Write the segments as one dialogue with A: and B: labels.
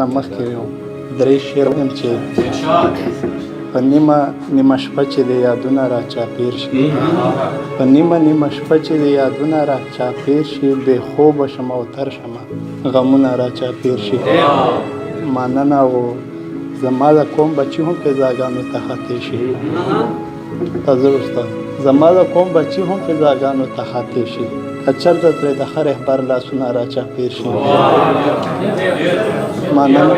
A: نه مخکې یو درې شعر وایم چې په نیمه نیمه شپه چې د یادونه را چاپیر شي، په نیمه نیمه شپه چې د یادونه را چاپیر شي، بې خوبه شم او تر شمه غمونه را چاپیر شي. مننه. او زما د قوم بچي هم فضاګانو ته خطې شي. حاضر استاد، زما د قوم بچي هم فضاګانو ته خطې شي، که چېرته ترې د ښه رهبر لاسونه را چاپیر شي. مننه،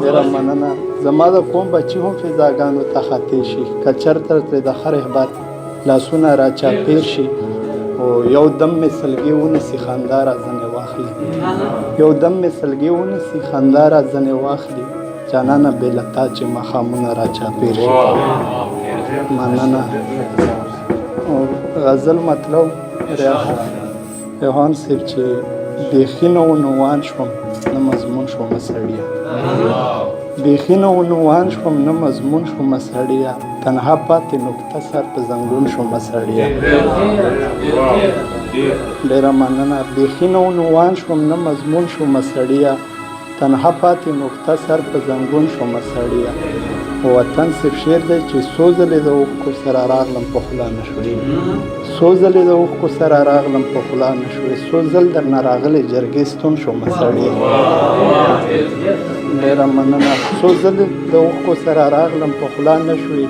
A: ډېره مننه. زما د قوم بچي هم فضاګانو ته خطې شي، که چېرته ترې د ښه رهبر لاسونه را چاپیر شي. او یو دم مې سلګې ونیسي، خندا را ځنې واخلي. یو دم مې سلګې ونیسي، خندا را ځنې واخلي، جانانه بې له تا چې ماښامونه را چاپیر شي. مننه. او غزل مطلب ریحان صاحب چې بیخي نه عنوان شوم، نه مضمون شوم سړیه. بیخي نه عنوان شوم، نه مضمون شوم سړیه، تنها پاتې نقطه سر په زنګون شوم سړیه. ډېره مننه. بیخي نه عنوان شوم، نه مضمون شوم سړیه، تنها پاتې نقطه سر په زنګون شوم سړیه. وطن صرف شعر دی چې څو ځلې د اوښکو سره راغلم، په خوله نه شوې. څو ځلې د اوښکو سره راغلم، په خوله نه شوې. څو ځل درنه راغلې جرګې، ستون شوم سړیه. ډېره مننه. څو ځلې د اوښکو سره راغلم، په خوله نه شوې.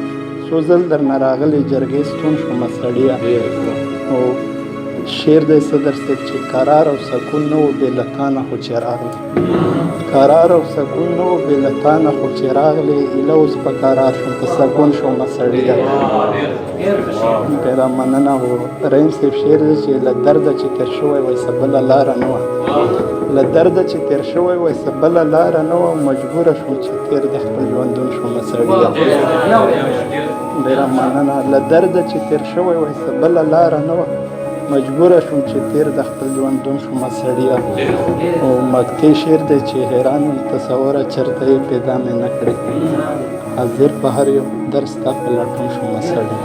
A: څو ځل درنه راغلې جرګې، ستون شوم سړیه. او شعر دی صدر صاحب چې قرار او سکون نه و بې له تا نه، خو چې راغلې. قرار او سکون نه و بې له تا نه، خو چې راغلې، ایله اوس په قرار شوم، په سکون شوم سړیه. ډېره مننه. او رحیم صاحب شعر دی چې له درده چې تېر شوی وای، څه بله لاره نه وه. له درده چې تېر شوی وای، څه بله لاره نه وه، مجبوره شوم چې تېر د خپل ژوندون شوم سړیه. ډېره مننه. له درده چې تېر شوی وای، څه بله لاره نه وه، مجبوره شوم چې تېر د خپل ژوندون شوم سړیه. او مکتې شعر دی چې حیران یم تصوره چېرته یې پیدا مې نه کړې، حاضر په هر یو درس تا په لټون شوم سړیه.